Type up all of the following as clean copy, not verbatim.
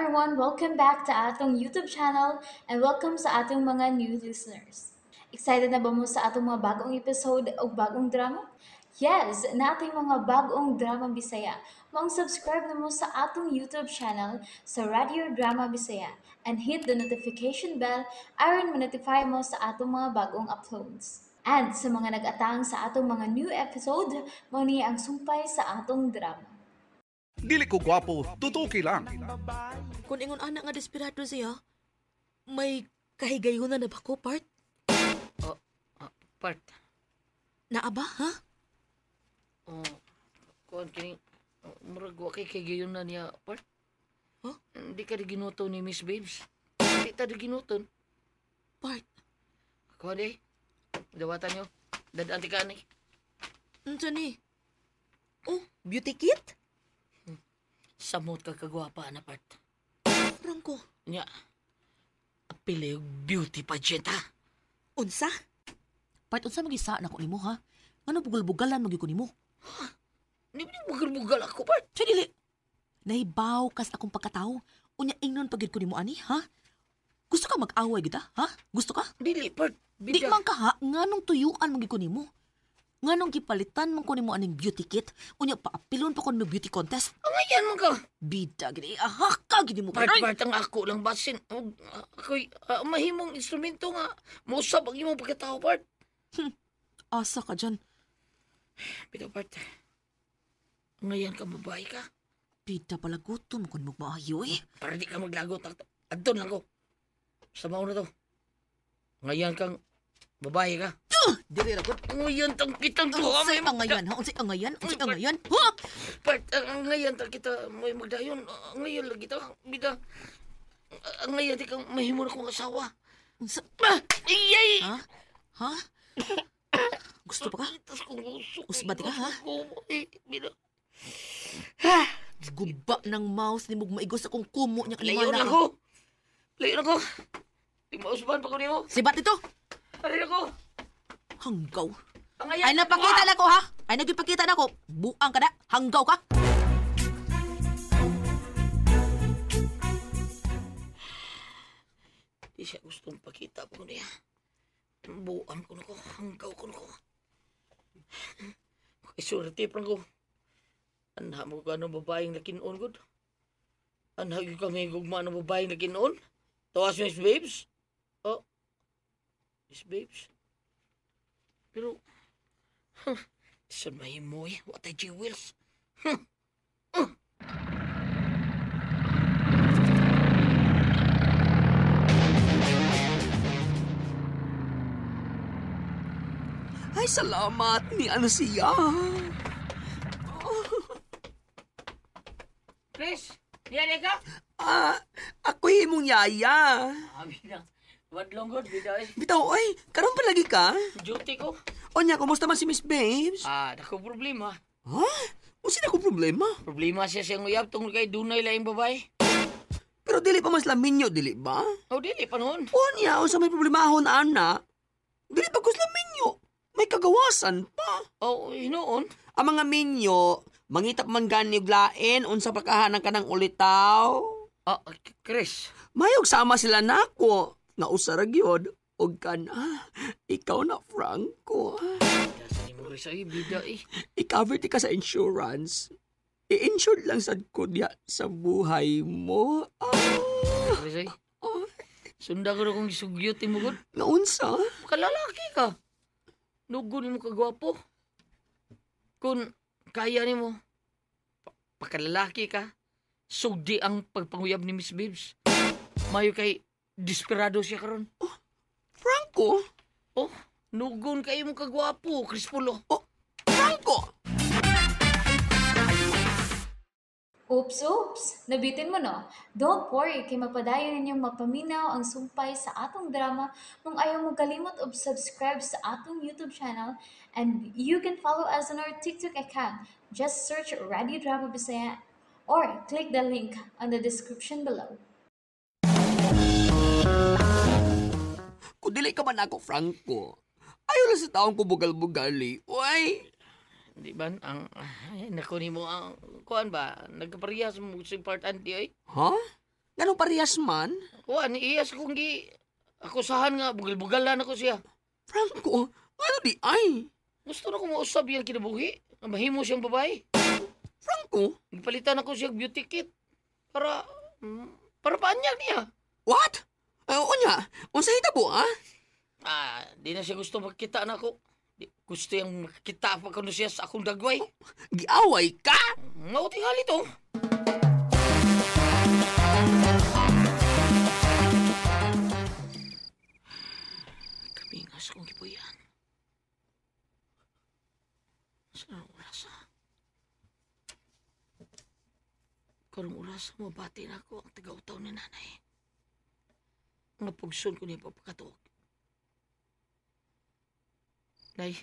everyone! Welcome back to atong YouTube channel and welcome sa atong mga new listeners. Excited na ba mo sa atong mga bagong episode o bagong drama? Yes! Natin mga bagong drama Bisaya. Maong subscribe na mo sa atong YouTube channel sa Radio Drama Bisaya and hit the notification bell aron ma-notify mo sa atong mga bagong uploads. And sa mga nag-atang sa atong mga new episode, mao ni ang sumpay sa atong drama. Dili ko gwapo, tutuki lang. Kung ingon anak nga desperado siya, may kahigayunan na ba ko, part? Oh, part. Naa ba, ha? Oh, kuan kini murag wa kay kagayunan niya, part. Huh? Hindi ka di ginuto ni Miss Babes. Hindi ta di ginuton. Part, Kuan eh. Dawatan niyo. Dadaan ti ka ni. unsa ni? Oh, beauty kit? Samot ka kagwapa na, part. Rangko. Nya. Apili og beauty pageant ha. Unsa? Part unsa magisa na ko nimo ha? Ngano bugal-bugalan magyud ko nimo? Hindi ba bugal-bugal ako, part? Siya dili. Nahibaw kas akong pagkatao. Unya ingnon pagyud ko nimo ani ha? Gusto ka mag-away gid ha? Gusto ka? Dili, part. Di Bida. man ka ha, nganong tuyuan magyud ko nimo? Nganong gipalitan man ko nimo aning beauty kit? Unya paapilon pa ko nimo beauty contest? Angayan man ka. Bida gid aha ka gid mo. Part, part, ang ako lang basin. Og, ako'y mahimong instrumento nga. Mausap ang imong pagkatao, part. Asa ka dyan. Bitaw, part. Ngayon ka, babae ka. Bida pala gutom kun mo maayo eh. Para di ka maglagot. Adto na ako. Sa mauna to. Ngayon kang babae ka. Dili ra gud. Ngayon tang kitang duha. Unsay angayan ha? Unsay angayan? Unsay angayan? Ha? Part, ang ngayon tang kita may magdayon. Ang Ngayon lagi ta. Bida. Ang ngayon di kang mahimo na kong asawa. Unsa? Ah! Iyay! Ha? Ha? Gusto pa ka? Itas kong usok. Usbat ka, ha? Eh, bida. Guba ng mouse ni mong maigos akong kumo niya Layo kanimala. na ako. Layo na ako. Di mausban pa ko nimo. Sibat ito! Aray ako. Hanggaw. Ang ngayon. Ay, napakita na ko ha! Ay, nagipakita na ko. Buang ka na. Hanggaw ka. Di siya gustong pakita po niya. Buang ko na ko. Hanggaw ko na ko. Kay surti prang ko. Anha mo ka ng babaeng nakinon gud. Anha gyud kami gugma ng babaeng nakinon. Tawas Miss Babes. Oh. Miss Babes. Pero, huh, sa mahimo eh. What a jewels. Ay, salamat ni ano siya. Chris, niyan ka? Ah, ako'y imong yaya. Abi na. Wadlong gud, bida eh. Bitaw, oy, karon pa lagi ka? Duty ko. Onya, kumusta man si Miss Babes? Ah, dako problema. Ha? Unsa na akong problema? Problema siya siyang uyab tungkol kay dunay laing babae. Pero dili pa mas laminyo, dili ba? O dili pa noon. Onya, unsa may problemahon ana? Dili pa kus laminyo. May kagawasan pa. O hinuon. Ang mga minyo, mangitap man gani og lain unsa pa kahanang kanang ulitaw. Ah, Chris. Mayog sama sila nako. Nga usa ra gyud og kana. Ikaw na Franco. Dasa ni mo Chris ay bida eh. I-cover ti ka sa insurance. I-insured lang sad ko diya sa buhay mo. Ah, Chris ay. Sunda ko na kung isugyot mo gud. naunsa? Makalalaki ka. Nugo nimo kagwapo. Kung kaya nimo pakalalaki ka, sugdi ang pagpanguyab ni Miss Babes. Mayo kay desperado siya karon. Franco? Oh, nugon kayo mo kagwapo, Chris Pulo. Oh, Franco! Oops, oops! Nabitin mo no? Don't worry, kay mapadayon ninyong mapaminaw ang sumpay sa atong drama kung ayaw mo kalimot og subscribe sa atong YouTube channel and you can follow us on our TikTok account. Just search Radio Drama Bisaya or click the link on the description below. Kung dili ka man ako, Franco, ayaw lang sa taong kubugal-bugali. Uy! Di ba? Ang, ay, naku nimo ang, kuan ba? Nagkaparehas mo si part auntie ay. Ha? Nganong parehas man? Kuan, iyas kong gi... Akusahan nga, bugal-bugalan ako siya. Franco, ano di ay? Gusto na ko mausab yan kinabuhi. Mahimo siyang babae. Franco? Gipalitan ako siya beauty kit. Para paanyag niya. What? Unya, unsa hitabo, ah? Ah, di na siya gusto makita na ako. Gusto yang makita pa kuno siya sa akong dagway. Oh, giaway ka? Mao tingali to. Kamingas akong gipuyan. Sa oras, ha? Karong oras, mabati na ako ang tagautaw ni nanay. Nga pugson ko niya pagpakatuog. Nay,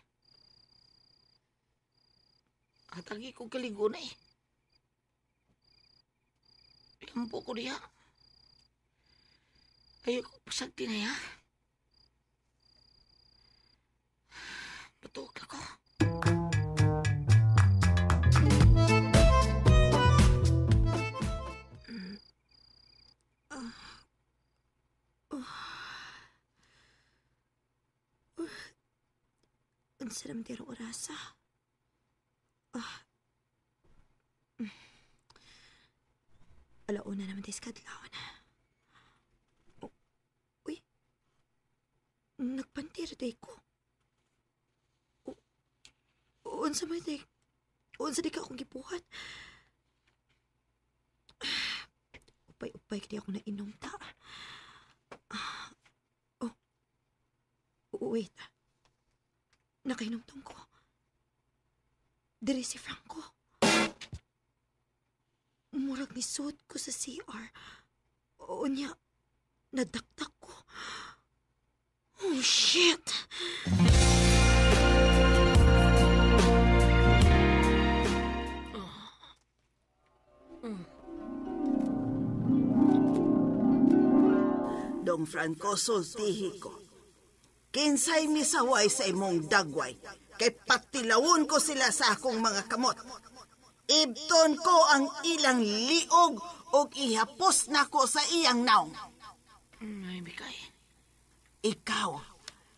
hatagi ko kaligo na eh. Ilampo ko niya. Ayaw ko pasagti na ya. Patuog na ko. Ang sarap dira orasa. Alauna naman tayo sa kadlawan. Oh, uy. Nagpantir day ko. Unsa man day. Unsa di ka akong gibuhat. Upay-upay kaya ako nainom ta. Oh. Wait. Nakainomtong ko. Diri si Franco. Murag nisuot ko sa CR. Unya, nadaktak ko. Oh, shit! Dong Franco, sultihi ko. Kinsay misaway sa imong dagway, kay patilawon ko sila sa akong mga kamot. Ibton ko ang ilang liog og ihapos nako sa iyang naong. Ay, Mikay.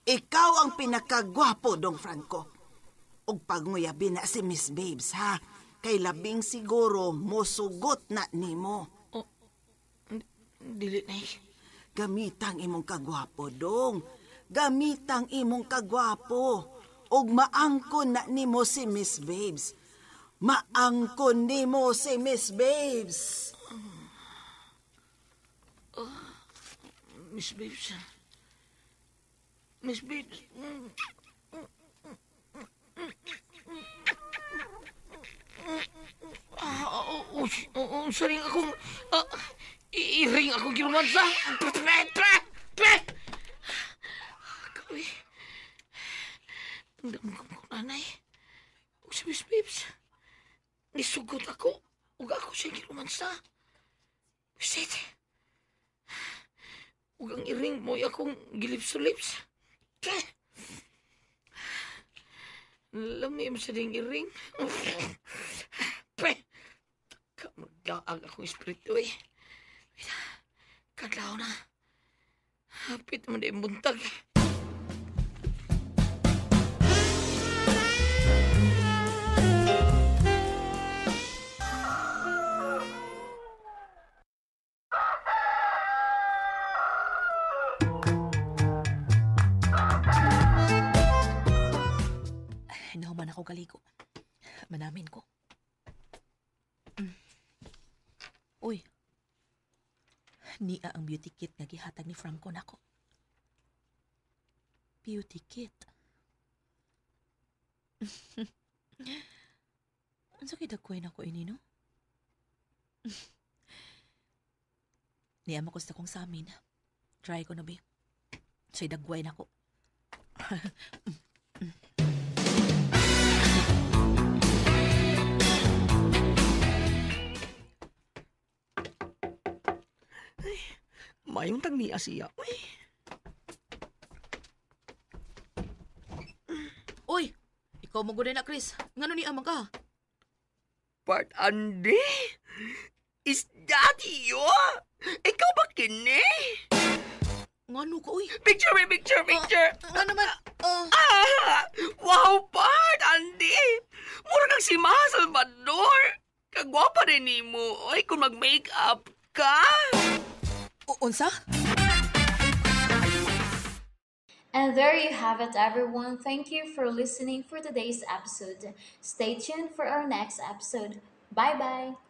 Ikaw ang pinakagwapo, Dong Franco. Og panguyabi na si Miss Babes, ha? Kay labing siguro mosugot na nimo. Oh, dili na. Gamitang imong kagwapo, Dong. Gamitang imong kagwapo. Og maangkon na nimo si Miss Babes. Maangkon nimo si Miss Babes. Miss Babes. Miss Babes. Saring akong... I-ring akong girumansa. Pre! Kawi. Ang damang ko nanay. Ug si Miss Babes. Nisugot ako. Ug ako siya girumansa. Shit. Ug ang iring mo akong gilips-lips. Lami mo sa ding iring. Pre! Magdaag akong espiritu eh. Kadlaw na. Hapit naman di buntag. Nahuman ako galigo. Manamin ko. Uy. Niya ang beauty kit nga gihatag ni Franco nako. Beauty kit. Unsa kay dagkoy nako ini no? Niya makusta kong sa amin. Try ko na be. Say dagway nako. Mayong tagniya siya. Uy. Uy, ikaw mo gud na, Chris. Ngano ni amang ka? Part Andy? Is that you? kini. Ngano ka, uy? Picture me, picture, picture. Nga naman, ah, Ah! Wow, part, Andy! Mura kang si Maha Salvador. Kagwapa rin nimo. Oy, kung mag-makeup ka. Unsa? And there you have it, everyone. Thank you for listening for today's episode. Stay tuned for our next episode. Bye bye.